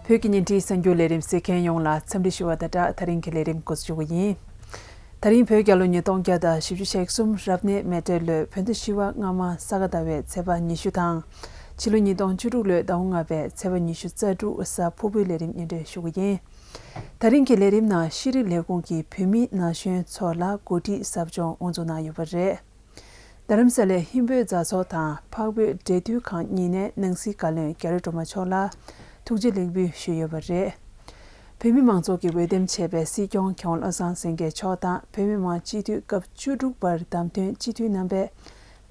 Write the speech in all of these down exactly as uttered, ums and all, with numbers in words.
བོད་ཀྱི་ཉིན་རེའི་གསར་འགྱུར་ལས་རིམ་གཟིགས་མཁན་ཡོངས་ལ་འཚམས་འདྲི་ཞུ་བ་དང་སྦྲགས། ད་རིང་གི་ལས་རིམ་འགོ་འཛུགས་ཞུ་གི་ཡིན། ད་རིང་བོད་རྒྱལ་ལོ་ཉིས་སྟོང་བརྒྱ་དང་བཞི་བཅུ་ཞེ་གསུམ་རབ་གནས་མེ་སྤྲེལ་ལོའི་བོད་ཟླ་བཞི་པ་སྔ་མ་ས་ག་ཟླ་བའི་ཚེས་པ་ཉི་ཤུ་དང་། ཕྱི་ལོ་ཉིས་སྟོང་བཅུ་དྲུག་ལོའི་ཟླ་བ་ལྔ་པའི་ཚེས་པ་ཉི་ཤུ་རྩ་དྲུག་གཟའ་ཕུར་བུའི་ལས་རིམ་སྙན་སྒྲོན་ཞུ་གི་ཡིན། ད་རིང་གི་ལས་རིམ་ནང་ཤེས་རིག་ལས་ཁུངས་ཀྱི་བོད་མིའི་ན་གཞོན་ཚོ་ལ་འགོ་ཁྲིད་ཟབ་སྦྱོང་དབུ་འཛུགས་གནང་ཡོད་པ་རེད། རྡ་རམ་ས་ལའི་ཧིན་བོད་མཛའ་ཚོགས་དང་འཕགས་བོད་འབྲེལ་མཐུད་ཁང་གཉིས་ནས་ནང་སྲིད་བཀའ་བློན་རྒྱ་རི་སྒྲོལ་མ་མཆོག་ལ་ཐུགས་རྗེ་ལེགས་འབུལ་ཞུས་ཡོད་པ་རེད། བོད་མི་མང་ཚོགས་ཀྱི་འོས་འདེམས་བྱས་པའི་སྲིད་སྐྱོང་མཁས་དབང་བློ་བཟང་སེང་གེ་མཆོག་དང་བོད་མི་མང་སྤྱི་འཐུས་སྐབས་བཅུ་དྲུག་པར་བདམས་ཐོན་སྤྱི་འཐུས་རྣམ་པས་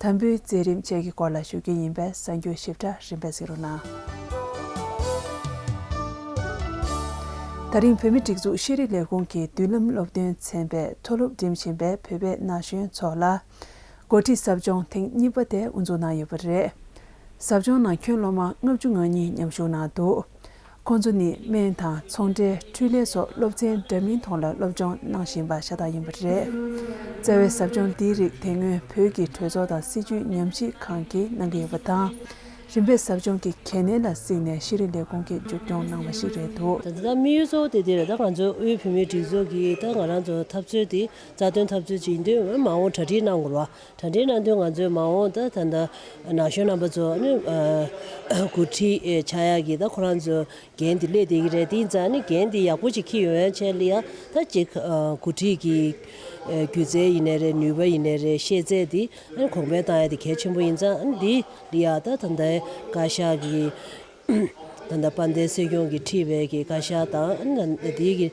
དམ་འབུལ་མཛད་རིམ་བཅས་ཀྱི་སྐོར་ལ་ཞུ་རྒྱུ་ཡིན་པས་གསར་འགྱུར་ཞིབ་ཕྲ་རིམ་པས་གཟིགས་རོགས་གནང་། ད་རིང་བོད་མིའི་སྒྲིག་འཛུགས་ཤེས་རིག་ལས་ཁུངས་ཀྱི་མདུན་ལམ་སློབ་སྟོན་ཚན་པའི་མཐོ་སློབ་འགྲིམ་བཞིན་པའི་བོད་པའི་ན་གཞོན་ཚོ་ལ། འགོ་ཁྲིད་ཟབ་སྦྱོང་ཐེངས་གཉིས་པ་དེ་དབུ་འཛུགས་གནང་ཡོད་པ་རེད། ཟབ་སྦྱོང་ནང་ཁྱོན་སློབ་མ་ལྔ་བཅུ་ང་གཉིས་མཉམ་ཞུགས་གནང་འདུག་ཁོང་ཚོ་ནི་སྨན་དང་ཚོང་འབྲེལ། འཕྲུལ་ལས་སོགས་སློབ་ཚན་འདྲ་མིན་ཐོག་ལ་སློབ་སྦྱོང་གནང་བཞིན་པ་ཤ་སྟག་ཡིན་པ་རེད། རྩ་བའི་ཟབ་སྦྱོང་འདིའི་རིགས་དེ་སྔོན་བོད་ཀྱི་གྲོས་ཚོགས་དང་སྲིད་བྱུས་ཉམས་ཞིབ་ཁང་གིས་གནང་གི་ཡོད་པ་དང་། རིམ་པས་ཟབ་སྦྱོང་གི་གལ་གནད་ལ་གཟིགས་ནས་ཤེས་རིག་ལས་ཁུངས་ཀྱིས་མཇུག་སྐྱོང་གནང་བ་ཞིག་རེད་འདུག་ད་ལྟ་དམིགས་ཡུལ་གཙོ་བོ་དེ་དེ་རེད། ད་ང་ཚོ་དབུས་བོད་མིའི་སྒྲིག་འཛུགས་ཀྱིས་ད་ང་རང་ཚོ་འཐབ་རྩོད་དེ་རྩ་དོན་འཐབ་རྩོད་ཅིག་ཡིན་དུས་མ་འོངས་གྲ་སྒྲིག་གནང་དགོས་རེད་བ། གྲ་སྒྲིག་གནང་དུས་ང་ཚོས་མ་འོངས་ད་ད་ལྟ་ན་གཞོན་རྣམ་པ་ཚོ་ནི་འགོ་ཁྲིད་ཆགས་ཡག་གི་ད་ཁོ་རང་ཚོ་འགན་དེ་སླེབས་བསྡད་ཀྱི་རེད། དེ་ཡིན་ཙང་ནི་འགན་དེ་ཡག་པོ་ཅིག་འཁྱེར་ཡོང་ཡག་ཆེད་ལ་ཡ་ད་ཅིག་འགོ་ཁྲིད་ཀྱི་སྒྱུ་རྩལ་ཡིན་ནའི་རེད། ནུས་པ་ཡིན་ནའི་རེད། ཤེས་ཚད་དེ་གོང་འཕེལ་བཏང་ཡག་དེ་གལ་ཆེན་པོ་ཡིན་ཙང་འདི་ལ་ཡ་ད་ད་ལྟའི་བཀའ་ཤག་གི་ད་ལྟ་དཔལ་ལྡན་སྲིད་སྐྱོང་གིས་ཁྲིད་པའི་གི་བཀའ་ཤག་དང་ཨ་ནི་དེའི་གི་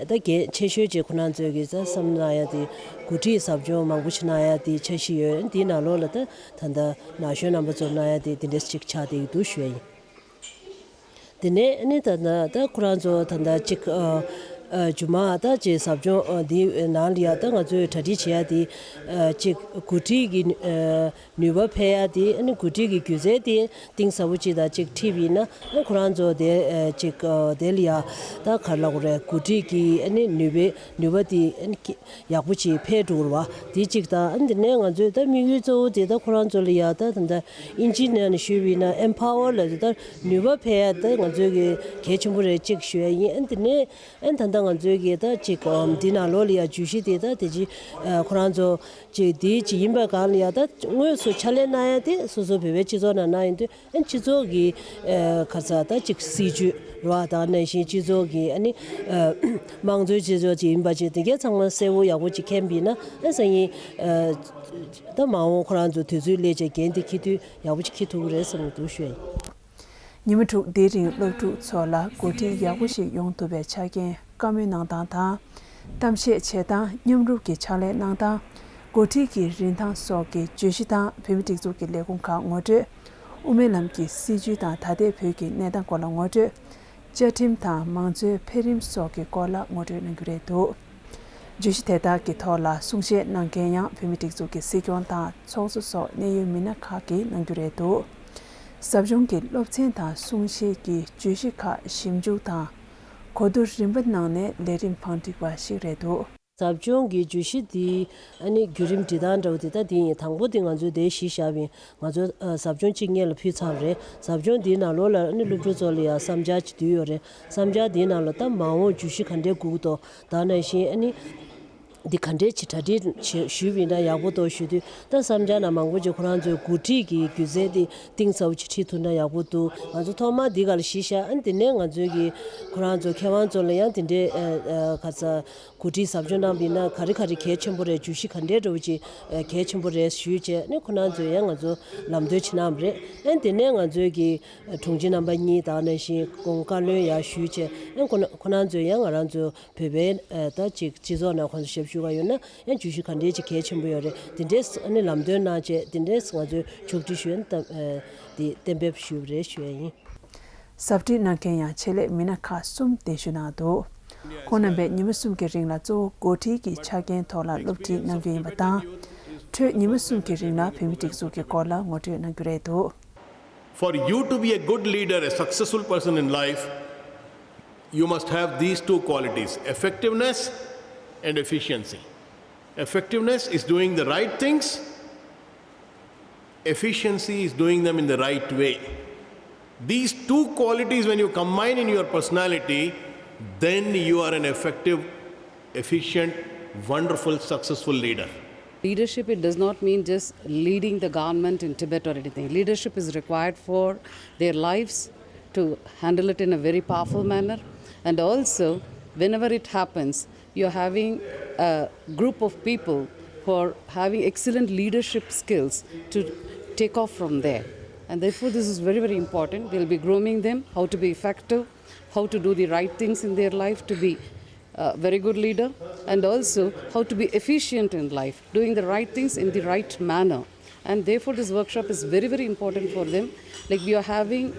ད་གལ་ཆེ་ཤོས་ཅིག་ཁོ་རང་ཚོས་གི་ད་བསམ་གནང་ཡ་དེ་འགོ་ཁྲིད་ཟབ་སྦྱོང་མང་པོ་ཞིག་གནང་ཡ་དེ་འཆར་གཞི་ཡོད། དེའི་ནང་ལོགས་ལ་ད་ད་ལྟ་ན་གཞོན་རྣམ་པ་ཚོར་གནང་ཡ་དེ་དེ་འདྲས་ཅིག་ཆགས་བསྡད་ཀྱི་འདུག་ཞུ་ཡ་ཡིན། དེ་ནས་ཨ་ནི་ད་ད་ད་ཁོ་རང་ཚོ་ད་ད་ཅིག་ཨ་ཨ་རྗེས་མ་ད་ཅིག་ཟབ་སྦྱོང་ཨ་དེའི་ནང་ལ་ཡ་ད་ང་ཚོས་གྲ་སྒྲིག་བྱེད་ཡ་དེ་ཨ་ཅིག་འགོ་ཁྲིད་ཀྱི་ཨ། ནུས་པ་འཕེལ་ཡ་དེ་ཨ་ནི་འགོ་ཁྲིད་ཀྱི་སྒྱུ་རྩལ་དེ་གཏིང་ཟབ་པོ་ཅིག་དང་ཅིག་ཁྲིད་པ་ཡིན་ན་ཨ་ཁོ་རང་ཚོ་དེ་ཨ་ཅིག་ཨ་དེ་ལ་ཡ་ད་ག་རེ་ལབ་དགོས་རེད། འགོ་ཁྲིད་ཀྱི་ཨ་ནི་ནུས་པའི་ནུས་པ་དེ་ཨ་ནི་ཀི་ཡག་པོ་ཅིག་འཕེལ་འགྲོ་གི་རེད་བ། དེ་གཅིག་དང་ཨ་ནི་དེ་ནས་ང་ཚོའི་ད་དམིགས་ཡུལ་གཙོ་བོ་དེ་ད་ཁོ་རང་ཚོ་ལ་ཡ་ད་ད་ད་ཨིན་ཇིའི་ནང་ནས་ཞུས་པ་ཡིན་ན་ཨེམ་པ་ཝར་ལབ་དེ་ད་ནུས་པ་འཕེལ་ཡ་ད་ང་ཚོའི་གི་གལ་ཆེན་པོ་རེད་ཅིག་ཞུ་ཡ་ཡིན། ཨ་ནི་དེ་ནས། ཨན་ད་ལྟ་ང་ཚོའི་གི་ད་ཅིག་ཨམ་འདི་ནང་ལོགས་ལ་ཡ་བརྗོད་གཞི་དེ་ད་དེ་ཅི་ཨ་ཁོ་རང་ཚོ་ཅིག་དེ་ཅིག་ཡིན་པ་གང་ལ་ཡ་ད་དངོས་སུ་ཕྱག་ལས་གནང་ཡ་དེ་སོ་སོ་བོད་པའི་སྤྱི་ཚོགས་ནང་གནང་ཡོང་དུས་ཨན་སྤྱི་ཚོགས་ཀྱི་ཨ་ག་ས་ད་ཅིག་སྲིད་ཇུས་རེད་བ། ད་ནང་བཞིན་སྤྱི་ཚོགས་ཀྱི་ཨ་ནི་ཨ་དམངས་གཙོའི་སྤྱི་ཚོགས་ཅིག་ཡིན་པ་ཅིག་དེ་གའི་ཚང་མ་གསལ་བོ་ཡག་པོ་ཅིག་མཁྱེན་པ་ཡིན་ན་ཨན་སང་ཉིན་ཨ་ད་མ་འོངས་ཁོ་རང་ཚོ་དུས་ཚོད་སླེབས་བྱས་འགན་དེ་འཁྱེར་དུས་ཡག་པོ་ཅིག་འཁྱེར་ཐུབ་ཀྱི་རེད་བསམ་གྱི་འདུག་ཞུ་ཡ་ཡིན། ཉི་མ་དྲུག་འདིའི་རིང་སློབ་ཕྲུག་ཚོ་ལ་འགོ་ཁྲིད་ཡག་པོ་ཞིག་ཡོང་ཐུབ་པའི་ཆ་རྐྱེན་བཀའ་མོལ་གནང་སྟངས་དང་། གཏམ་བཤད་བྱེད་སྟངས། མཉམ་རུབ་ཀྱི་ཕྱག་ལས་གནང་སྟངས། འགོ་ཁྲིད་ཀྱི་རིན་ཐང་སོགས་ཀྱི་བརྗོད་གཞི་དང་བོད་མིའི་སྒྲིག་འཛུགས་ཀྱི་ལས་ཁུངས་ཁག་ངོ་སྤྲོད། དབུ་མའི་ལམ་གྱི་སྲིད་བྱུས་དང་ད་ལྟའི་བོད་ཀྱི་གནས་སྟངས་སྐོར་ལ་ངོ་སྤྲོད། བཅའ་ཁྲིམས་དང་མང་གཙོའི་འཕེལ་རིམ་སོགས་ཀྱི་སྐོར་ལ་ངོ་སྤྲོད་གནང་རྒྱུ་རེད་འདུག་བརྗོད་གཞི་དེ་དག་གི་ཐོག་ལ་གསུང་བཤད་གནང་མཁན་ཡང་བོད་མིའི་སྒྲིག་འཛུགས་ཀྱི་སྲིད་སྐྱོང་དང་ཚོགས་གཙོ་སོགས་གནད་ཡོད་མི་སྣ་ཁག་གིས་གནང་རྒྱུ་རེད་འདུག་ཟབ་སྦྱོང་གི་སློབ་ཚན་དང་གསུང་བཤད་ཀྱི་བརྗོད་གཞི་ཁག་ཞིབ་འཇུག་དང་གོ་བསྡུར་རིམ་པ་གནང་ནས་ལས་རིམ་བང་སྒྲིག་པ་ཞིག་རེད་འདུག་ཟབ་སྦྱོང་གི་བརྗོད་གཞི་འདི་ཨ་ནི་བརྒྱུད་རིམ་སྒྲིག་སྟངས་འདྲ་བོ་དེ་ད་འདི་ཡིན། དང་པོ་དེ་ང་ཚོས་དེ་གཞི་བཞག་པ་ཡིན། ང་ཚོ་ཨ་ཟབ་སྦྱོང་གཅིག་སྔོན་ལ་ཕུལ་ཚར་བ་རེད། ཟབ་སྦྱོང་འདིའི་ནང་ལོགས་ལ་ཨ་ནི་སློབ་ཕྲུག་ཚོ་ལ་ཡང་བསམ་འཆར་ཅིག་བསྡུས་ཡོད་རེད། བསམ་འཆར་འདིའི་ནང་ལ་ད་མ་འོངས་བརྗོད་གཞི་ག་འདྲས་དགོས་ཀྱི་འདུག་ད་ནང་བཞིན་ཨ་ནི་འདི་ག་འདྲས་ཅིག་གྲ་སྒྲིག་བྱེད་ཞུས་པ་ཡིན་ན་ཡག་པོ་འདུག་ཞུས་དུས་ད་བསམ་འཆར་ནང་མང་པོ་ཅིག་ཁོ་རང་ཚོའི་འགོ་ཁྲིད་ཀྱི་སྒྱུ་རྩལ་དེ་གཏིང་ཟབ་པོ་ཅིག་ཁྲིད་ཐུབ་ན་ཡག་པོ་འདུག་ང་ཚོ་ཐོག་མར་འདི་ག་ལ་གཞི་བཞག་ཨ་ནི་དེ་ནས་ང་ཚོའི་གི་ཁོ་རང་ཚོ་མཁས་དབང་ཚོ་ལ་ཡང་དེ་འདྲའི་ཨ་ཨ་ག་ས། གོ་སྒྲིག་ཟབ་སྦྱོང་གནང་བ་ཡིན་ན་ག་རེ་ག་རེ་གལ་ཆེན་པོ་རེད། བརྗོད་གཞི་ག་འདྲའི་འདྲ་བོ་ཅིག་གལ་ཆེན་པོ་རེད་ཞུས་བྱས་ནས་ཁོ་རང་ཚོས་ཡང་ང་ཚོ་ལམ་སྟོན་བྱེད་གནང་བ་རེད། ཨེ་དེ་ནས་ང་ཚོའི་གི་དྲུང་ཆེ་རྣམ་པ་གཉིས་དང་ནང་བཞིན་ཁོང་བཀའ་བློན་ཡར་ཞུས་བྱས་ཨེ་ཁོ་ན་ཁོ་རང་ཚོས་ཡང་ང་རང་ཚོ་བོད་པའི་ད་ཅིག་སྤྱི་ཚོགས་ནང་ཁོང་ཚོ་ཞབས་ཞུ་ག་ཡོད་ན་ཡང་བརྗོད་གཞི་ག་འདྲའི་ཅིག་གལ་ཆེན་པོ་ཡོད་རེད། དེ་འདྲས་ཨ་ནི་ལམ་སྟོན་གནང་བྱས་དེ་འདྲས་ང་ཚོས་ཕྱོགས་སྒྲིག་ཞུས་ནས་དེ་གཏན་འབེབས་ཞུས་པ་རེད་ཞུ་ཡ་ཡིན། ཟབ་ཁྲིད་གནང་མཁན་ཡང་ཆེད་ལས་མི་སྣ་ཁག་གསུམ་གདན་ཞུ་གནང་འདུག་ཁོང་རྣམ་པས་ཉི་མ་གསུམ་གྱི་རིང་ལ་གཙོ་བོ་འགོ་ཁྲིད་ཀྱི་ཆ་རྐྱེན་ཐོག་ལ་སློབ་ཁྲིད་གནང་རྒྱུ་ཡིན་པ་དང་། འཕྲོས་ཉི་མ་གསུམ་གྱི་རིང་ལ་བོད་མིའི་སྒྲིག་འཛུགས་ཀྱི་སྐོར་ལ་ངོ་སྤྲོད་གནང་རྒྱུ་རེད་འདུག For you to be a good leader, a successful person in life, you must have these two qualities, effectiveness and efficiency. Effectiveness is doing the right things, efficiency is doing them in the right way. These two qualities, when you combine in your personality, then you are an effective, efficient, wonderful, successful leader. Leadership, it does not mean just leading the government in Tibet or anything. Leadership is required for their lives, to handle it in a very powerful manner. And also, whenever it happens, you're having a group of people who are having excellent leadership skills to take off from there. And therefore, this is very, very important. We'll be grooming them how to be effective, how to do the right things in their life, to be a very good leader, and also how to be efficient in life, doing the right things in the right manner. And therefore, this workshop is very, very important for them. Like, we are having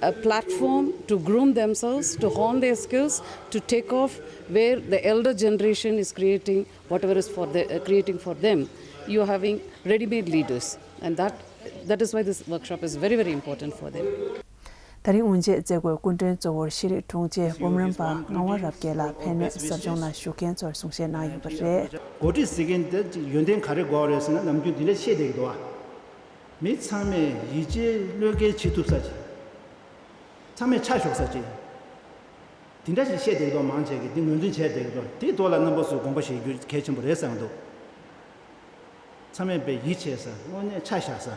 a platform to groom themselves, to hone their skills, to take off where the elder generation is creating whatever is for the, uh, creating for them. You are having ready-made leaders, and that, that is why this workshop is very, very important for them. ད་རིང་དབུ་འབྱེད་མཛད་སྒོའི་སྐུ་མགྲོན་གཙོ་བོར་ཤེས་རིག་དྲུང་ཆེ་འབུམ་རམས་པ་ངག་དབང་རབ་རྒྱས་ལགས་ཕེབས་ནས་ཟབ་སྦྱོང་ལ་ཞུགས་མཁན་ཚོར་གསུང་བཤད་གནང་ཡོད་པ་རེད། འགོ་ཁྲིད་ཟེར་མཁན་དེ་ཡོན་ཏན་ག་རེ་དགོས་རེད་ཟེར་ན། ནམ་རྒྱུན་དེ་འདྲ་བཤད་བསྡད་ཀྱི་འདུག་ཨ། མི་ཚང་མས་ཡིད་ཆེས་བློས་འགེལ་བྱེད་ཐུབ་ས་ཅིག་ཚང་མས་ཆ་ཞོག་ས་ཅིག་དེ་འདྲ་ཞིག་བཤད་བསྡད་ཀྱི་འདུག་མང་ཆེ་གིས་དེ་ངོས་འཛིན་བྱས་བསྡད་ཀྱི་འདུག་དེའི་ཐོག་ལ་རྣམ་པ་ཚོས་དགོངས་པ་བཞེས་རྒྱུ་གལ་ཆེན་པོ་རེད་བསམ་གྱི་འདུག་ཚང་མས་དཔེ་ཡིད་ཆེས་ས། དངོས་གནས་ཆ་བཞག་ས།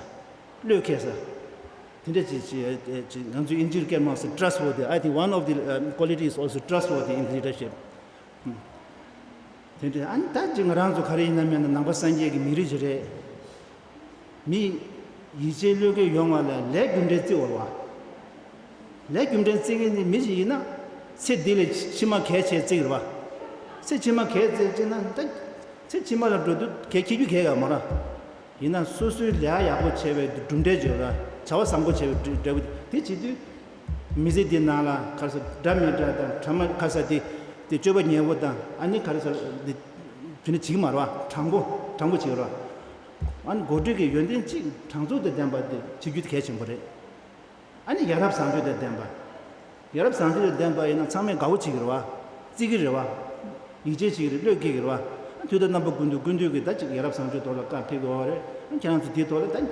བློས་འཁེལ་ས། དེ་འདྲ་ཅིག་ཅིག་ཅིག་ང་ཚོས་དབྱིན་ཇིར་སྐད་མང་སེ་trustworthy. I think one of the, uh, quality is also trustworthy in leadership. དེ་འདྲ། ཨ་ནི་ད་ཅིག་ང་རང་ཚོ་ག་རེ་ཡིན་ན་མིན་ན་ནང་པ་སངས་རྒྱས་ཀྱི་མི་རིགས་ཅིག་རེད། མི་ཡིད་ཆེས་བློས་འཁེལ་ཡོང་བ་ལ་ལས་རྒྱུ་འབྲས་བརྩི་དགོས་རེད་བ། ལས་རྒྱུ་འབྲས་བརྩི་མཁན་ནི་མི་ཞིག་ཡིན་ན། ཚེ་འདི་ལས་ཕྱི་མ་གལ་ཆེ་བརྩི་གི་རེད་བ། ཚེ་ཕྱི་མ་གལ་བརྩི་བརྩི་ན་ད། ཚེ་ཕྱི་མ་ལ་འགྲོ་དུས་གལ་འཁེལ་རྒྱུ་གལ་ཡོད་མ་རེད། ཡིན་ན་སོ་སོའི་ལས་ཡག་པོ་བྱས་པའི་གྲུབ་འབྲས་བརྗོད་ར། བྱ་བ་བཟང་པོ་བྱས་པའི་འབྲས་བུ་དེ་བྱེད་དུས། མི་ཚེ་འདི་ནང་ལ་ག་རེ་ཟེར། འདྲ་མི་འདྲ་དང་། ཕྲ་མ་ག་རེ་ཟེར། དེ་དེ་སྤྱོད་པ་ཉེས་པོ་དང་། ཨ་ནི་ག་རེ་ཟེར། འདི་དེ་འདྲ་བྱེད་ཀྱི་མ་རེད་བ། དྲང་པོ་དྲང་པོ་བྱེད་ཀྱི་རེད་བ། ཨ་ནི་འགོ་ཁྲིད་ཀྱི་ཡོན་ཏན་གཅིག་དྲང་ཚུགས་དང་ལྡན་པ་དེ་བྱེད་རྒྱུ་དེ་གལ་ཆེན་པོ་རེད། ཨ་ནི་ཡ་རབས་བཟང་སྤྱོད་དང་ལྡན་པ། ཡ་རབས་བཟང་སྤྱོད་དང་ལྡན་པ་ཡིན་ན་ཚང་མས་དགའ་བོ་བྱེད་ཀྱི་རེད་བ། བརྩི་གི་རེད་བ། ཡིད་ཆེས་བྱེད་ཀྱི་རེད། བློས་འགེལ་གྱི་རེད་བ། དུས་དང་རྣམ་པ་ཀུན་ཏུ་ཀུན་འདུས་ཀྱི་ད་ཅིག་ཡ་རབས་བཟང་སྤྱོད་ཐོག་ལ་བཀའ་ཕེབས་ཀྱི་ཡོད་རེད། ཁྱེད་རང་ཚོ་དེའི་ཐོག་ལ་ད།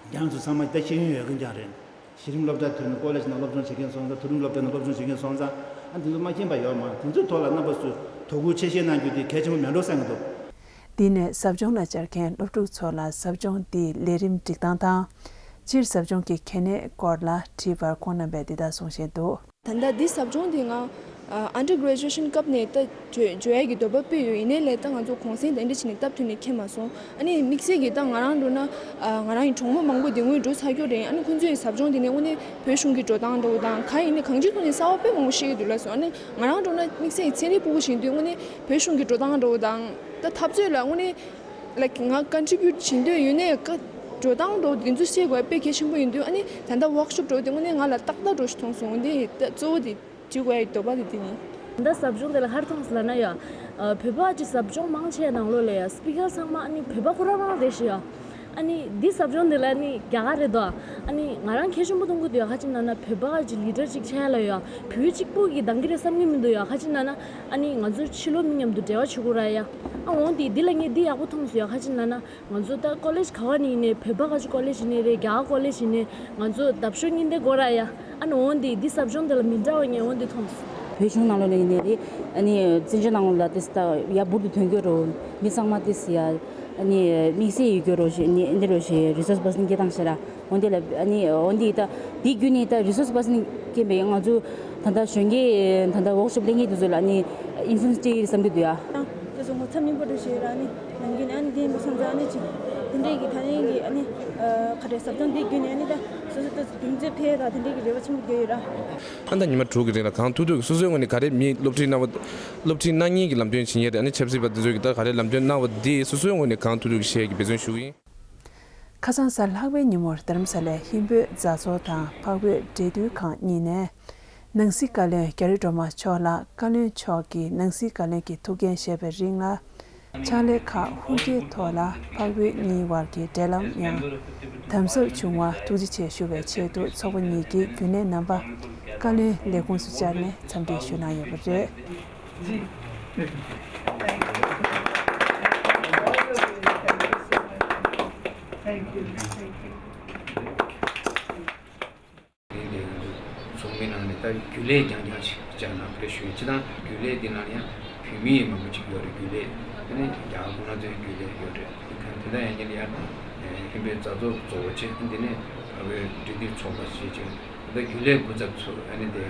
ཁྱེད་རང་ཚོ་ཚང་མ་ད་ཤེས་ཡོན་ཡོད་མཁན་ཀྱང་རེད། གཞི་རིམ་སློབ་གྲྭ་དེ་ནང་ཀོ་ལེཇ་ནང་སློབ་སྦྱོང་བྱེད་མཁན་སོང་ཙང་། མཐོ་རིམ་སློབ་གྲྭ་ནང་སློབ་སྦྱོང་བྱེད་མཁན་སོང་ཙང་། ཨ། དེ་ཚོ་མ་མཁྱེན་པ་ཡོད་མ་རེད། དེ་ཚོའི་ཐོག་ལ་རྣམ་པ་ཚོས་དོ་ཁུར་ཆེ་བཞེས་གནང་རྒྱུ་དེ་གལ་ཆེན་པོ་མེད་འགྲོ་བསམ་གྱི་འདུག་འདི་ནས་ཟབ་སྦྱོང་ལ་བཅར་མཁན་སློབ་ཕྲུག་ཚོ་ལ་ཟབ་སྦྱོང་འདིའི་ལས་རིམ་སྒྲིག་སྟངས་དང་། སྤྱིར་ཟབ་སྦྱོང་གི་གལ་གནད་སྐོར་ལ་དྲིས་པར་ཁོང་རྣམ་པས་འདི་ལྟར་གསུངས་བཞིན་འདུག་ད་ལྟ་འདི་ཟབ་སྦྱོང་འདི་ང་ཨ་ཨན་ཌར་གྷ་རེ་ཇུ་ཨེ་ཤན་སྐབས་ནས་ད་འཇོ་འཇོ་ཡ་གི་འདོད་པ་དཔེ་ཡོད། ཡིན་ནའི་ལས་ད་ང་ཚོ་གུང་སེང་དེ་འདྲ་བྱས་ནས་སྟབས་མཐུན་ནས་འཁེལ་མ་སོང་། ཨ་ནི་དམིགས་བསལ་གྱིས་ད་ང་རང་འདྲ་ན་ཨ་ང་རང་གི་གྲོགས་མོ་མང་པོ་འདི་སྔོན་འགྲོ་ཚར་རྒྱུ་རེད། ཨ་ནི་ཁོང་ཚོའི་ཟབ་སྦྱོང་འདི་ནས་དངོས་གནས་བོད་གཞུང་གི་འགྲོ་སྟངས་འདྲ་བོ་དང་། གང་ཡིན་ནའི་གང་ཅིའི་ཐོག་ནས་གསར་པ་དཔེ་མང་པོ་ཤེས་ཀྱི་འདུག་ལགས་སོ། ཨ་ནི་ང་རང་འདྲ་ན་དམིགས་བསལ་གྱིས་ཚན་རིག་ཕྲུ་གུ་ཞིག་ཡིན་དུས་དངོས་གནས་བོད་གཞུང་གི་འགྲོ་སྟངས་འདྲ་བོ་དང་། ད་འཐབ་རྩོད་ལ་དངོས་གནས། ལའིཀ་ང་ཀོན་ཊི་བྷིའུཊ་བྱེད་འདོད་ཡོད་ནའི་ཀ་འགྲོ་སྟངས་འདྲ་བོ་འདི་ཚོ་ཤེས་དགོས་དཔེ་གལ་ཆེན་པོ་ཡིན་དུས། ཨ་ནི་ད་ལྟ་ཝོག་ཤོབ་འདྲ་བོ་དེ་དངོས་གནས་ང་ལ་ཏག་ཏག་འདྲ་བོ་ཞིག་མཐོང་སོང་། འདི་ད་གཙོ་བོ་དེ་བྱེད་དགོས་ཡ་ཡི་འདོད་པ་དེ་དེ་ཡིན། ད་ལྟ་ཟབ་སྦྱོང་དེ་ལ་ག་རེ་མཐོང་སོང་ལབ་ན་ཡ། ཨ། བོད་པ་ཅིག་ཟབ་སྦྱོང་མང་ཆེ་ནང་ལོགས་ལ་ཡ་སི་པི་ཀར་ཚང་མ་ཨ་ནི་བོད་པ་ཁོ་རང་རང་རེད་ཤག་ཡ། ཨ་ནི་འདི་ཟབ་སྦྱོང་འདི་ལ་ནི་རྒྱ་གར་རེད་དོ། ཨ་ནི་ང་རང་གལ་ཆེན་པོ་མཐོང་གི་འདུག་ཡ། ག་ཅི་ན་ན་བོད་པ་གི་ལི་ཌར་ཅིག་ཆགས་ལ་ཡ། བོད་གཅིག་པུ་གི་འདང་གི་རེད་བསམ་གི་མི་འདུག་ཡ། ག་ཅི་ན་ན་ཨ་ནི་ང་ཚོ་ཕྱི་ལོགས་མི་མཉམ་དུ་འབྲེལ་བ་བྱེད་དགོས་ར་ཡ། ཨ་འོང་དེ་འདི་ལ་ངས་འདི་ཡག་པོ་མཐོང་སོང་ཡ། ག་ཅི་ན་ན་ང་ཚོ་ད་ཀོ་ལེཇ་ག་བ་ནས་ཡིན་ནའི། བོད་པ་ག་ཅི་ཀོ་ལེཇ་ཡིན་ནའི་རེད། རྒྱ་གར་ཀོ་ལེཇ་ཡིན་ནའི། ང་ཚོ་འདབ་གཤོག་གཉིས་ལྡན་དགོས་ར་ཡ། ཨ་ནི་འོང་དེ་འདི་ཟབ་སྦྱོང་དེ་ལ་མི་འདྲ་བ་ངས་འོང་དེ་མཐོང་སོང་། བོད་གཞུང་ནང་ལོགས་ལ་ཡིན་ནའི་རེད། ཨ་ནི་བཙན་བྱོལ་ནང་ལོགས་ལ་ཏོག་ཙམ་ད་ཡར་འབུར་དུ་ཐོན་གྱི་རེད། མི་ཚང་མ་ཏོག་ཙམ་ཡར་ཨ་ནི་དམིགས་བསལ་ཡོད་ཀྱི་རེད་ཞེས། ཨ་ནི་འདི་རེད་ཞེས་རི་སོར་སི་པར་སན་སྐད་བཏང་ཤག་ར། འོན་ཏེ་ལ་ཨ་ནི་འོན་ཏེ་ད་འདི་བརྒྱུད་ནས་ད་རི་སོར་སི་པར་སན་མཁན་པས་ང་ཚོ་ད་ལྟ་གཞོན་སྐྱེས་ད་ལྟ་ཝོག་ཤོབ་ལེན་མཁན་དེ་ཚོ་ལ་ཨ་ནི་ཨིན་ཕོར་མེ་ཤན་སྤྲད་ཡིན་བསམ་གྱི་འདུག་ཡ། དེ་ཚོ་ངོ་ཚ་སྙིང་པོ་འདྲ་ཞིག་ཡོད་ར། ཨ་ནི་ནམ་རྒྱུན་ཨ་ནི་འདི་ཡིན་པ་སོང་ཙང་། ཨ་ནི་ཅིག་དེ་འདྲས་ཀྱི་ད་ནི་གི་ཨ་ནི་ག་རེ་ཟབ་སྦྱོང་འདི་བརྒྱུད་ནས་ཨ་ནི་ད་སོ་སོ་ད་གདུང་རྩེ་ཕེབས་དང་དེ་འདྲས་ཀྱི་རེ་བ་ཆེན་པོ་རྒྱག་ཡོད་ར། ཨ་ད་ཉི་མ་དྲུག་གི་རིང་ལ་གང་ཐུབ་ཐུབ་ཀྱིས་སོ་སོའི་ངོས་ནས་ག་རེ་མི་སློབ་ཁྲིད་གནང་བ། སློབ་ཁྲིད་གནང་མཁན་གྱི་ལམ་སྟོན་བྱེད་མཁན་རེད། ཨ་ནི་ཆབ་སྲིད་པ་དེ་ཚོས་ཀྱིས་ད་ག་རེ་ལམ་སྟོན་གནང་བ་དེ་སོ་སོའི་ངོས་ནས་གང་ཐུབ་ཐུབ་ཀྱིས་བཤད་ཀྱི་འབད་བརྩོན་ཞུ་གི་ཡིན། ཁ་སང་གཟའ་ལྷག་པའི་ཉིན་མོར་རྡ་རམ་ས་ལའི་ཧིན་བོད་རྫ་མཚོ་དང་འཕགས་བོད་འབྲེལ་མཐུད་ཁང་གཉིས་ནས་ནང་སྲིད་བཀའ་བློན་རྒྱ་རི་སྒྲོལ་མ་མཆོག་ལ་བཀའ་བློན་མཆོག་གིས་ནང་སྲིད་བཀའ་བློན་གྱི་ཐུགས་འགན་བཞེས་པའི་རིང་ལ། ཕྱག་ལས་ཁག་ཧུར་བསྐྱེད་ཐོག་ལ་འཕགས་བོད་གཉིས་བར་གྱི་འབྲེལ་ལམ་ཡང་དམ་ཟབ་བྱུང་བར་ཐུགས་རྗེ་ཆེ་ཞུ་བའི་ཆེད་དུ་ཚོགས་པ་གཉིས་ཀྱིས་རྒྱུན་ལས་རྣམ་པ་བཀའ་བློན་ལས་ཁུངས་སུ་བཅར་ནས་འཚམས་འདྲི་ཞུ་གནང་ཡོད་པ་རེད། Thank you. Thank you. དེའི་ནང་ནས་ད་རྒྱུན་ལས་རྐྱང་རྐྱང་ཞིག་བཅའ་གནང་བ་རེད་ཞུ་ཡིན། སྤྱིར་བཏང་རྒྱུན་ལས་འདི་ནང་ཡང་བོད་མི་མང་པོ་ཅིག་ཡོད་རེད། རྒྱུན་ལས་དེ་ནས་རྒྱ་གར་གོ་ལ་ཚོའི་རྒྱུན་ལས་ཡོད་རེད། གང་དེ་འདྲ་ཡིན་ན་ཡང་ཨེ་ཧིན་བོད་མཛའ་ཚོགས་གཙོ་བོ་བྱས། འདི་ནས་བལ་པོའི་འབྲེལ་མཐུད་ཚོགས་པ་ཞེས་བྱས། ད་རྒྱུན་ལས་སྐུ་ཚབ་ཚོ་ཨ་ནི་དེ་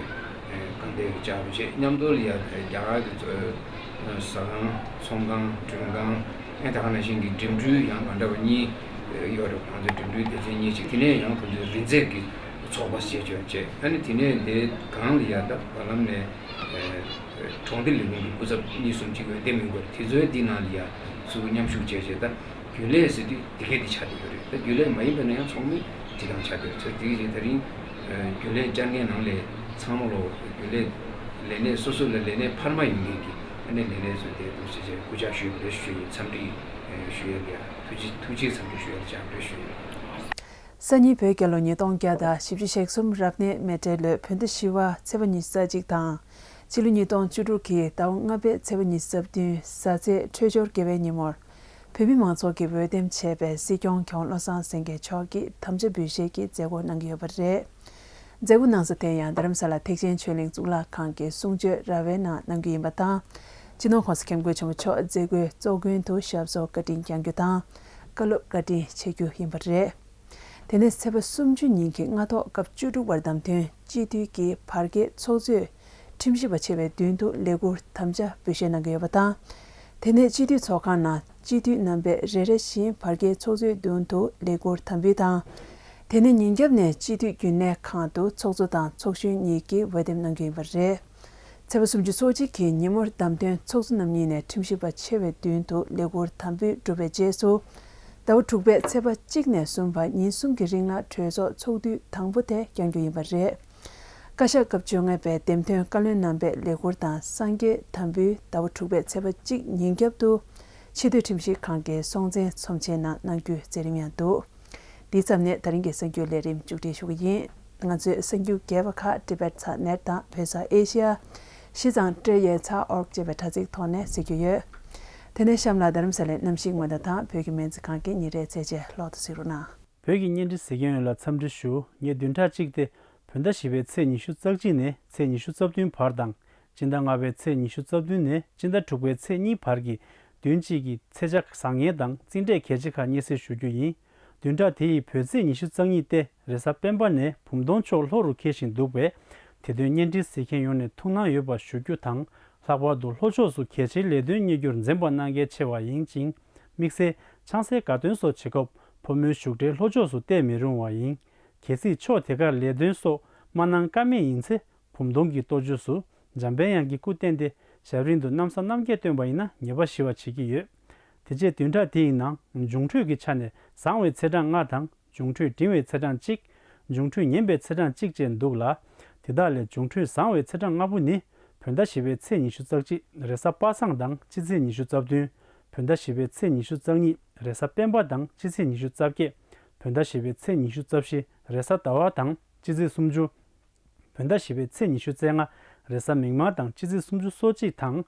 ཨེ་གང་དེ་བཅར་བ་བྱས། མཉམ་དུ་ལ་ཡ་རྒྱ་གར་གྱི་ཨེ་ཟ་ཁང་ཚོང་ཁང་མགྲོན་ཁང་ཨེ་ད་ག་ནང་བཞིན་གྱི་འགྲིམ་འགྲུལ་ཡང་མ་འདྲ་བ་གཉིས་ཡོད་རེད། ཁོང་ཚོའི་འགྲིམ་འགྲུལ་སྡེ་ཚན་གཉིས་ཅིག་དེ་ནས་ཡང་ཁོང་ཚོའི་རིག་རྩལ་གྱི་ཚོགས་པ་ཞེས་བརྗོད་བྱས། ཨ་ནི་དེ་ནས་དེ་སྒང་ལ་ཡ་ད་བར་ལམ་ནས་ཨེ་གྲོང་སྡེ་ལས་ཁུངས་ཀྱི་སྐུ་ཚབ་གཉིས་གསུམ་ཅིག་འོས་འདེམས་ཡོང་གི་རེད། དེ་ཚོའི་འདི་ནང་ལ་ཡ་ཚུར་མཉམ་ཞུགས་བྱས་བྱས། ད་རྒྱུན་ལས་ཟེར་དུས་དེ་གས་དེ་ཆགས་བསྡད་ཡོད་རེད། ད་རྒྱུན་ལས་མ་ཡིན་པ་ན་ཡང་ཚོགས་མི་སྤྱི་བཏང་ཆགས་བསྡད་ཡོད་ཚོད་དེ་གས་ཅིག་དེ་རིང་ཨེ་རྒྱུན་ལས་བཅར་མཁན་ནང་ལས་ཚང་མ་ལོ་རྒྱུན་ལས་ལས་གནས་སོ་སོ་ལ་ལས་གནས་འཕར་མ་ཡོང་མཁན་གྱི་ཨ་ནི་ལས་གནས་ཚོ་དེ་འདུག་ཟེར་བྱས་སྐུ་ཕྱག་ཞུས་པ་རེད་ཞུ་ཡིན། འཚམས་འདྲི་ཞུ་ཡ་ལ་ཡ་ཐུགས་རྗེ་ཐུགས་རྗེ་ཆེ། འཚམས་འདྲི་ཞུ་ཡ་ལ་བཅར་བ་རེད་ཞུ་ཡིན། སང་ཉིན་བོད་རྒྱལ་ལོ་ཉིས་སྟོང་བརྒྱ་དང་བཞི་བཅུ་ཞེ་གསུམ་རབ་གནས་མེ་སྤྲེལ་ལོའི་བོད་ཟླ་བཞི་པ་ཚེས་པ་ཉི་ཤུ་རྩ་གཅིག་དང་། སྤྱི་ལོ་ཉིས་སྟོང་བཅུ་དྲུག་གི་ཟླ་བ་ལྔ་པའི་ཚེས་པ་ཉི་ཤུ་རྩ་བདུན་གཟའ་ཚེས་འཕྲོད་སྦྱོར་དགེ་བའི་ཉིན་མོར། བོད་མི་མང་ཚོགས་ཀྱིས་འོས་འདེམས་བྱས་པའི་སྲིད་སྐྱོང་མཁས་དབང་བློ་བཟང་སེང་གེ་མཆོག་གིས་དམ་བཅའ་འབུལ་བཞེས་ཀྱི་མཛད་སྒོ་གནང་གི་ཡོད་པ་རེད། མཛད་སྒོ་གནང་ས་དེ་ཡང་རྡ་རམ་ས་ལ་ཐེག་ཆེན་ཆོས་གླིང་གཙུག་ལག་ཁང་གི་གསུང་ཆོས་ར་བའི་ནང་གནང་རྒྱུ་ཡིན་པ་དང་། སྤྱི་ནོར་༸གོང་ས་༸སྐྱབས་མགོན་ཆེན་པོ་མཆོག་མཛད་སྒོའི་གཙོ་མགོན་དུ་ཞབས་སོར་བཀའ་དྲིན་བསྐྱང་རྒྱུ་དང་། བཀའ་སློབ་བཀའ་དྲིན་ཆེ་རྒྱུ་ཡིན་པ་རེད། དེ་ནས་ཚེས་པ་སུམ་ཅུ་ཉིན་གྱི་སྔ་ཐོག་སྐབས་བཅུ་དྲུག་པར་བདམས་ཐོན་སྤྱི་འཐུས་ཀྱི་བར་བརྒལ་ཚོགས་གཙོས་ཁྲིམས་ཞིབ་པ་ཆེ་བའི་མདུན་དུ་ལས་འཁུར་དམ་བཅའ་འབུལ་བཞེས་གནང་གི་ཡོད་པ་དང་། དེ་ནས་སྤྱི་འཐུས་ཚོགས་ཁང་ནང་སྤྱི་འཐུས་རྣམ་པས་རེ་རེ་བཞིན་བར་བརྒལ་ཚོགས་གཙོའི་མདུན་དུ་ལས་འཁུར་དམ་འབུལ་དང་། དེ་ནས་ཉིན་རྒྱབ་ནས་སྤྱི་འཐུས་རྒྱུན་ལས་ཁང་དུ་ཚོགས་གཙོ་དང་ཚོགས་གཞོན་གཉིས་ཀྱིས་འོས་འདེམས་གནང་རྒྱུ་ཡིན་པ་རེད། ཚེས་པ་སུམ་ཅུ་སོ་གཅིག་གི་ཉིན་མོར་བདམས་ཐོན་ཚོགས་གཙོ་རྣམ་གཉིས་ནས་ཁྲིམས་ཞིབ་པ་ཆེ་བའི་མདུན་དུ་ལས་འཁུར་དམ་འབུལ་གྲུབ་པའི་རྗེས་སུ། ཟླ་བ་དྲུག་པའི་ཚེས་པ་གཅིག་ནས་གསུམ་བར་ཉིན་གསུམ་གྱི་རིང་ལ་གྲོས་ཚོགས་ཚོགས་དུས་དང་པོ་དེ་བསྐྱང་རྒྱུ་ཡིན་པ་རེད། བཀའ་ཤག་སྐབས་བཅོ་ལྔ་པའི་འདེམས་ཐོན་བཀའ་བློན་རྣམ་པས་ལས་འཁུར་དང་སངས་རྒྱས་དམ་འབུལ་ཟླ་བ་དྲུག་པའི་ཚེས་པ་གཅིག་ཉིན་རྒྱབ་ཏུ། ཆེས་མཐོའི་ཁྲིམས་ཞིབ་ཁང་གི་སྲོང་བཙན་ཚོམས་ཆེན་ནང་གནང་རྒྱུའི་མཛད་རིམ་ཡང་འདུག་འདིའི་མཚམས་ནས་ད་རིང་གི་གསར་འགྱུར་ལས་རིམ་མཇུག་སྒྲིལ་ཞུ་གི་ཡིན། ང་ཚོས་གསར་འགྱུར་རྒྱས་པ་ཁག་ཊི་བེཊ་ཚ་ནེཊ་དང་བོད་ས་ཨེ་ཤི་ཡ། ཤི་ཙང་ཏྲེ་ཡེ་ཚ་ཨོར་ཅེས་པའི་དྲ་ཚིགས་ཐོག་ནས་གཟིགས་རྒྱུ་ཡོད། དེ་ནས་གཤམ་ལ་རྡ་རམ་ས་ལའི་གནམ་གཤིས་སྔོན་བརྡ་དང་བོད་ཀྱི་སྨན་རྩིས་ཁང་གི་ཉིན་རེའི་ཚད་ཆེན་ལོག་ཏུ་གཟིགས་རོགས་གནང་། བོད་ཀྱི་བརྙན་འཕྲིན་གཟིགས་མཁན་ཡོངས་ལ་འཚམས་འདྲི་ཞུ། ངས་བདུན་ཕྲག་གཅིག་སྟེ་བོད་ཟླ་བཞི་པའི་ཚེས་ཉི་ཤུ་རྩ་གཅིག་ནས་ཚེས་ཉི་ཤུ་རྩ་བདུན་བར་དང་། སྤྱི་ཟླ་ལྔ་པའི་ཚེས་ཉི་ཤུ་རྩ་བདུན་ནས་སྤྱི་ཟླ་དྲུག་པའི་ཚེས་གཉིས་བར་གྱི་བདུན་གཅིག་གི་ཚེས་ཆ་བཟང་ངན་དང་རྩིས་འབྲས་གལ་ཆེ་ཁག་སྙན་སེང་ཞུ་རྒྱུ་ཡིན། བདུན་ཕྲག་དེ་ཡི་བོད་ཚེས་ཉི་ཤུ་རྩ་གཉིས་སྟེ་རེས་གཟའ་སྤེན་པ་ནས་བུམ་སྟོང་ཕྱོགས་ལྷོ་རུ་འཁེལ་བཞིན་འདུག་པས། དེ་དོན་བརྙན་འཕྲིན་གཟིགས་མཁན་ཡོངས་ནས་ཐུགས་སྣང་ཡོད་པ་ཞུ་རྒྱུ་དང་། ལྷག་པར་དུ་ལྷོ་ཕྱོགས་སུ་གལ་ཆེའི་ལས་དོན་གཉེར་རྒྱུར་འཛེམ་པ་གནང་གལ་ཆེ་བ་ཡིན་ཅིང་། དམིགས་བསལ་ཆང་སའི་དགའ་སྟོན་སོགས་བྱེད་སྐབས་ཕོ་མོའི་བཞུགས་གྲལ་ལྷོ་ཕྱོགས་སུ་གཏད་མི་རུང་བ་ཡིན། གལ་སྲིད་ཕྱོགས་དེ་གར་ལས་དོན་སོགས་མ་གནང་ཀ་མེད་ཡིན་ཚེ། བུམ་སྟོང་གི་གཏོ་བཅོས་སུ་འཇམ་དཔལ་དབྱངས་ཀྱི་སྐུ་བསྟན་ཏེ་ཞབས་རིམ་དུ་གནམ་ས་གནམ་བསྐྱལ་བཏོན་པ་ཡིན་ན་ཉེས་པ་ཞི་བ་བྱེད་ཀྱི་ཡོད། དེ་རྗེས་བདུན་ཕྲག་དེ་ཡི་ནང་འབྱུང་འཕྲོད་ཀྱི་ཆ་ནས་བཟང་བའི་ཚེས་གྲངས་ལྔ་དང་། འབྱུང་འཕྲོད་འབྲིང་བའི་ཚེས་གྲངས་གཅིག་འབྱུང་འཕྲོད་ངན་པའི་ཚེས་གྲངས་གཅིག་བཅས་འདུག་ལ། དེ་དག་ལས་འབྱུང་འཕྲོད་བཟང་བའི་ཚེས་གྲངས་ལྔ་པོ་ནི། བོད་ཟླ་བཞི་པའི་ཚེས་ཉི་ཤུ་རྩ་གཅིག་རེས་གཟའ་པ་སངས་དང་སྤྱི་ཚེས་ཉི་ཤུ་རྩ་བདུན། བོད་ཟླ་བཞི་པའི་ཚེས་ཉི་ཤུ་རྩ་གཉིས་རེས་གཟའ་སྤེན་པ་དང་སྤྱི་ཚེས་ཉི་ཤུ་རྩ་བརྒྱད། བོད་ཟླ་བཞི་པའི་ཚེས་ཉི་ཤུ་རྩ་བཞི་རེས་གཟའ་ཟླ་བ་དང་སྤྱི་ཚེས་སུམ་ཅུ། བོད་ཟླ་བཞི་པའི་ཚེས་ཉི་ཤུ་རྩ་ལྔ་རེས་གཟའ་མིག་དམར་དང་སྤྱི་ཚེས་སུམ་ཅུ་སོ་གཅིག་དང་།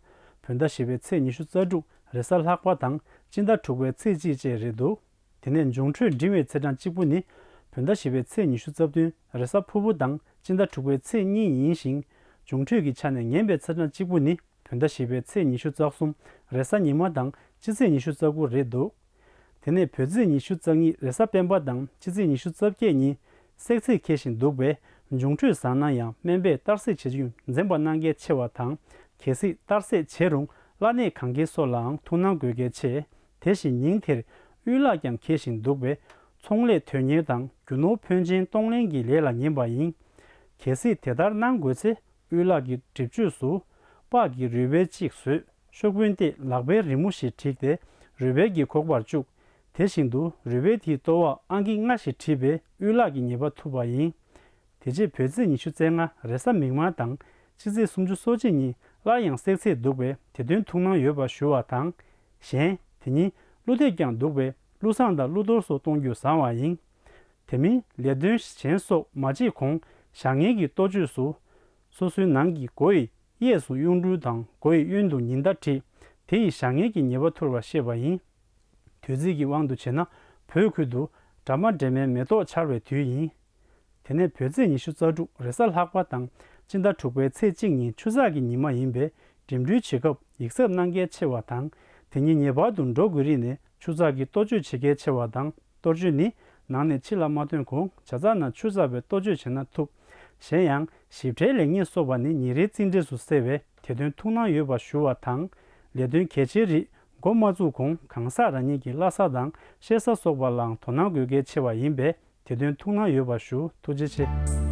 བོད་ཟླ་བཞི་པའི་ཚེས་ཉི་ཤུ་རྩ་དྲུག་རེས་གཟའ་ལྷག་པ་དང་སྤྱི་ཟླ་དྲུག་པའི་ཚེས་གཅིག་བཅས་རེད་འདུག་དེ་ནས་འབྱུང་འཕྲོད་འབྲིང་བའི་ཚེས་གྲངས་གཅིག་པོ་ནི། བོད་ཟླ་བཞི་པའི་ཚེས་ཉི་ཤུ་རྩ་བདུན་རེས་གཟའ་ཕུར་བུ་དང་སྤྱི་ཟླ་དྲུག་པའི་ཚེས་གཉིས་ཡིན་ཞིང་། འབྱུང་འཕྲོད་ཀྱི་ཆ་ནས་ངན་པའི་ཚེས་གྲངས་གཅིག་པོ་ནི། བོད་ཟླ་བཞི་པའི་ཚེས་ཉི་ཤུ་རྩ་གསུམ་རེས་གཟའ་ཉི་མ་དང་སྤྱི་ཚེས་ཉི་ཤུ་རྩ་དགུ་རེད་འདུག་དེ་ནས་བོད་ཚེས་ཉི་ཤུ་རྩ་གཉིས་རེས་གཟའ་སྤེན་པ་དང་སྤྱི་ཚེས་ཉི་ཤུ་རྩ་བརྒྱད་ཉིན་སྲེག་ཚེས་འཁེལ་བཞིན་འདུག་པས། འབྱུང་འཕྲོད་བཟང་ན་ཡང་སྨན་པས་གཏར་སྲེག་བྱེད་རྒྱུ་འཛེམ་པ་གནང་གལ་ཆེ་བ་དང་། གལ་སྲིད་གཏར་སྲེག་བྱས་རུང་བླ་གནས་གང་དགེ་སོགས་ལའང་ཐུགས་སྣང་དགོས་གལ་ཆེ། དེ་བཞིན་ཉིན་དེར་གཡུལ་ལྷ་ཀྱང་འཁེལ་བཞིན་འདུག་པས། ཚོང་ལས་དོན་གཉེར་དང་རྒྱུ་ནོར་ཕོན་ཆེན་གཏོང་ལེན་གྱི་ལས་ལ་ཉན་པ་ཡིན། གལ་སྲིད་དེ་ལྟར་གནང་དགོས་ཚེ། གཡུལ་ལྷ་གི་སྒྲིབ་གཅོད་སུ། སྤགས་ཀྱི་རུས་སྦལ་གཅིག་བཟོས། ཤོག་བུན་ཏེ་ལག་པའི་རི་མོ་ཞིག་བྲིས་ཏེ། རུས་སྦལ་གྱི་ཁོག་པར་བཅུག་དེ་བཞིན་དུ་རུས་སྦལ་དེའི་ལྟོ་བར་ཨང་ཀི་ལྔ་ཞིག་བྲིས་པས་གཡུལ་ལྷ་གི་ཉེས་པ་ཐུབ་པ་ཡིན། དེ་རྗེས་བོད་ཚེས་ཉི་ཤུ་རྩ་ལྔ་རེས་གཟའ་མིག་དམར་དང་སྤྱི་ཚེས་སུམ་ཅུ་སོ་གཅིག་ཉིན་སླར་ཡང་སྲེག་ཚེས་འདུག་པས་དེ་དོན་ཐུགས་སྣང་ཡོད་པ་ཞུ་བ་དང་། གཞན། དེ་ཉིན་ཀླུ་འདེབས་ཀྱང་འདུག་པས་ཀླུ་བསངས་དང་ཀླུ་གཏོར་སོགས་གཏོང་རྒྱུ་བཟང་བ་ཡིན། དེ་མིན་ལས་དོན་གཞན་སོགས་མ་བྱེད་གོང་བཞག་ཉལ་གྱི་གཏོ་བཅོས་སུ། སོ་སོའི་ནང་གི་སྒོ་ཡི་གཡས་སུ་གཡུང་དྲུང་དང་སྒོ་ཡི་གཡོན་དུ་ཉི་ཟླ་བྲིས། དེ་ཡིས་བཞག་ཉལ་གྱི་ཉེས་པ་ཐུར་བར་བཤད་པ་ཡིན། དུས་ཚིགས་ཀྱི་དབང་དུ་བྱས་ན་བོད་ཁུལ་དུ་སྦྲ་མ་སྦྲེ་མའི་མེ་ཏོག་འཆར་བའི་དུས་ཡིན། དེ་ནས་བོད་ཚེས་ཉི་ཤུ་རྩ་དྲུག་རེས་གཟའ་ལྷག་པ་དང་སྤྱི་ཟླ་དྲུག་པའི་ཚེས་གཅིག་ཉིན་ཆུ་ཚགས་ཀྱི་ཉི་མ་ཡིན་པས། འགྲིམ་འགྲུལ་བྱེད་སྐབས་ཡིག་ཚབ་གནང་གལ་ཆེ་བ་དང་། དེ་ཉིན་ངེས་པར་དུ་འགྲོ་དགོས་རིགས་ནས་ཆུ་ཚགས་ཀྱི་གཏོ་བཅོས་བྱེད་གལ་ཆེ་བ་དང་། གཏོ་བཅོས་ནི་ནང་ནས་ཕྱི་ལ་མ་ཐོན་གོང་ཇ་ཚགས་ནང་ཆུ་ཚགས་པའི་གཏོ་བཅོས་བྱས་ན་ཐུབ། གཞན་ཡང་ཞིབ་ཕྲའི་ལེགས་ཉེས་སོགས་པ་ནི་ཉིན་རེའི་རྩིས་འབྲས་སུ་གསལ་བས། དེ་དོན་ཐུགས་སྣང་ཡོད་པ་ཞུ་བ་དང་། ལས་དོན་གལ་ཆེའི་རིགས་འགོ་མ་བཙུགས་གོང་གང་ཟག་རང་ཉིད་ཀྱི་བླ་གཟའ་དང་གཤེད་གཟའ་སོགས་པ་ལའང་དོ་སྣང་དགོས་གལ་ཆེ་བ་ཡིན་པས། དེ་དོན་ཐུགས་སྣང་ཡོད་པ་ཞུ། ཐུགས་རྗེ་ཆེ།